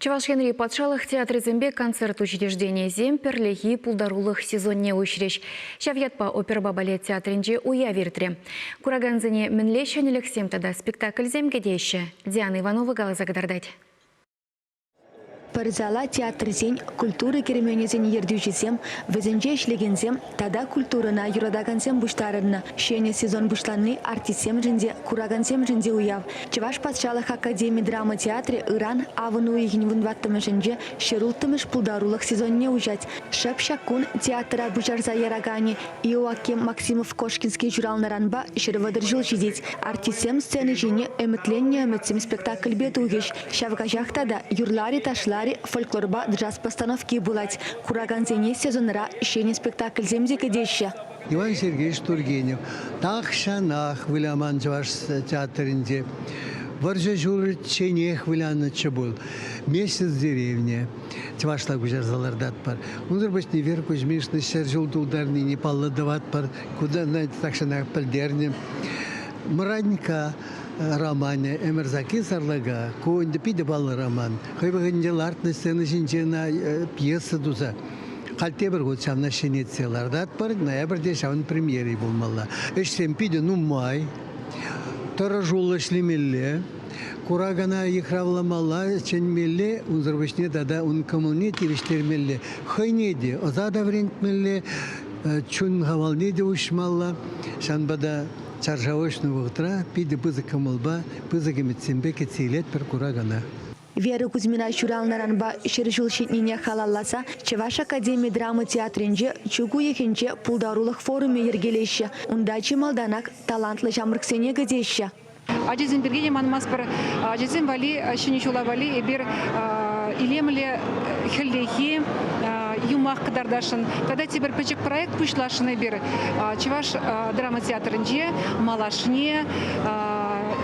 Чӑваш Енри патшалӑх театрӗсемпе концерт учрежденийӗсем пӗрлехи пултарулӑх сезонне уҫрӗҫ. Ҫав ятпа оперӑпа балет театрӗнче уяв иртрӗ. Куракансене мӗнле ҫӗнӗлӗхсем тата спектакльсем кӗтеҫҫӗ? Диана Иванова каласа кӑтартать. Пӗр зала театрсен, культура керменӗсен ертӳҫисем, вӗсенче ӗҫлекенсем тата культурӑна юратакансем пуҫтарӑннӑ. Ҫӗнӗ сезон пуҫланни артистсемшӗн те, куракансемшӗн те уяв. Чӑваш патшалӑх академи драма театрӗ ыран авӑн уйӑхӗн вунтӑваттӑмӗшӗнче ҫӗрулттӑмӗш пултарулӑх сезонне уҫать. Шӑп ҫак кун театра пуҫарса яраканӗ Иоаким Максимов-Кошкинский ҫуралнӑранпа 130 ҫул ҫитет. Артистсем сцена ҫине Ӗмӗтленнӗ ӗмӗтсем спектакльпе тухӗҫ. Ҫав каҫах тата юрларӗ-ташларӗ фольклорпа джаз постановки пулать. Куракансене сезонра ҫӗнӗ спектакльсем те кӗтеҫҫӗ. Иван Сергеевич Тургенев тахҫанах выляман чӑваш театрӗнче. Вӑрҫӑ ҫулӗчченех вылянӑччӗ пул. Месяц в деревне чӑвашла куҫарса лартатпӑр. Унсӑр пуҫне Вера Кузьминична 100 ҫул тултарнине паллӑ тӑватпӑр. Кунта тахҫанах пӗлтернӗ. Мӑранька романӗ Ӗмӗрсаки сарлака. Ку ӗнтӗ питӗ паллӑ роман. Хӑй вӑхӑтӗнче лартнӑ сцена ҫинче ӑна пьеса туса. Халь тепӗр хут ҫавна ҫӗнетсе лартатпӑр, ноябрьте ҫавӑн премьери пулмалла. Ӗҫсем питӗ нумай, тӑрӑшуллӑ ӗҫлемелле, куракана йыхравламалла, чӗнмелле, унсӑр пуҫне тата ун кӑмӑлне тивӗҫтермелле, хӑйне те ӑса та вӗрентмелле, чун хавалне те уҫмалла. Ҫавӑнпа та чаршав уҫнӑ вӑхӑтра питӗ пысӑк кӑмӑлпа, пысӑк ӗмӗтсемпе кӗтсе илетпӗр куракана. Вера Кузьмина ҫуралнӑранпа 100 ҫул ҫитнине халалласа Чӑваш академи драма театрӗнче чӳк уйӑхӗнче пултарулӑх форумӗ йӗркелеҫҫӗ. Унта чи малтанах талантлӑ ҫамрӑксене кӗтеҫҫӗ. Ачасем пирки те манмастпӑр. Ачасем валли Ҫӗнӗ ҫула валли эпир илемлӗ хӗллехи юмах кӑтартасшӑн. Тата тепӗр пӗчӗк проект пуҫласшӑн эпир. Чӑваш драма театрӗнче малашне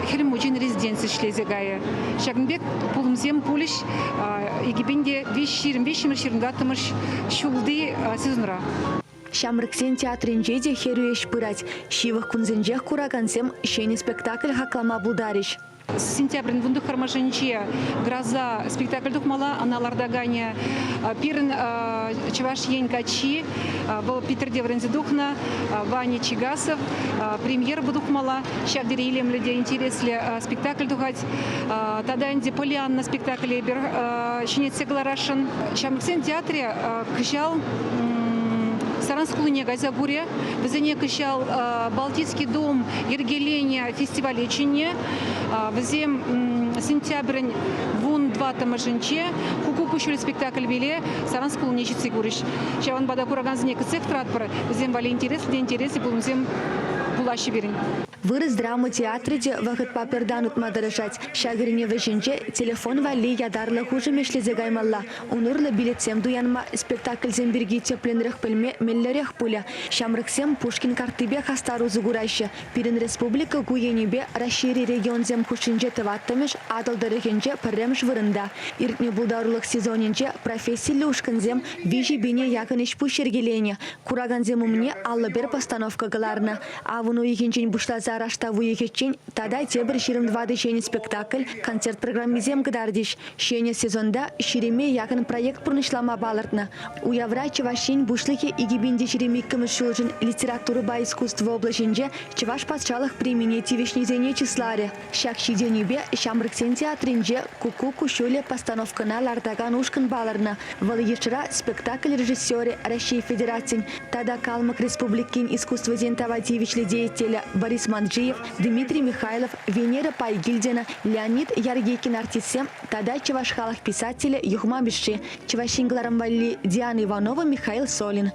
Хӗл Мучин резиденци ӗҫлесе кайӗ. Ҫакӑн пек пулӑмсем пулӗҫ 2023 24 ҫулти сезонра. Ҫамрӑксен театрӗнче те хӗрӳ ӗҫ пырать. Ҫывӑх кунсенчех куракансем ҫӗнӗ спектакль хаклама пултарӗҫ. Сентябрӗн вунтӑххӑрмӗшӗнче «Гроза» спектакль тухмалла. Ӑна лартаканӗ пирӗн Чӑваш Ен каччи, вӑл Питӗрте вӗренсе тухнӑ Ваня Чигасов. Премьера тухмалла. Ҫав тери илемлӗ те интереслӗ спектакль тухать. Тата ӗнтӗ «Полианна» спектакле эпир ҫӗнетсе кӑларасшӑн. Ҫамрӑксен театрӗ кӑҫал Саранск хулине кайса курӗ. Вӗсене кӑҫал Балтийский дом йӗркеленӗ фестивале чӗннӗ. Вӗсем сентябрӗн 14-мӗшӗнче Кукку куҫҫуль спектакльпеле Саранск хулине ҫитсе курӗҫ. Ҫавӑнпа та куракансене кӗтсех тӑратпӑр. Вӗсем валли интереслӗ те интереслӗ пулӑмсем пулаҫҫӗ пирӗн. Вырӑс драма театрӗ те вӑхӑтпа пӗр тан утма тӑрӑшать. Ҫак эрне вӗҫӗнче телефон валли ятарлӑ хушӑм ӗҫлесе каймалла. Ун урлӑ билетсем туянма, спектакльсем пирки тӗплӗнрех пӗлме меллӗрех пулӗ. Ҫамрӑксем Пушкин карттипе хастар усӑ кураҫҫӗ. Пирӗн республика ку енӗпе Раҫҫейри регионсем хушшинче тӑваттӑмӗш, Атӑл тӑрӑхӗнче пӗрремӗш вырӑнта. Иртнӗ пултарулӑх сезонӗнче профессиллӗ ушкӑнсем 3000 яхӑн ӗҫ-пуҫ йӗркеленӗ. Куракансем умне 51 постановка кӑларнӑ. Авӑн уйӑхӗнчен пуҫласа раштав уйӑхӗччен тата тепӗр 24 ҫӗнӗ спектакль, концерт программисем кӑтартӗҫ. Ҫӗнӗ сезонта ҫирӗме яхӑн проект пурнӑҫлама палӑртнӑ. Уявра Чӑваш Ен Пуҫлӑхӗ 2022 ҫулшӑн литературӑпа искусство облаҫӗнче Чӑваш патшалӑх премине тивӗҫнисене чысларӗ. Ҫак ҫитӗнӳпе Ҫамрӑксен театрӗнче Куккук куҫҫулӗ постановкӑна лартакан ушкӑн палӑрнӑ. Вӑл йышра спектакль режиссерӗ Раҫҫей Федерацин тата Калмӑк Республикин искусствӑсен тава тивӗҫлӗ деятелӗ Борис Манджиев, Дмитрий Михайлов, Венера Пайгильдина, Леонид Яргейкин артистсем тата чӑваш халӑх писателӗ Юхма Мишши. Чӑваш Ен кӑларӑм валли Диана Иванова, Михаил Солин.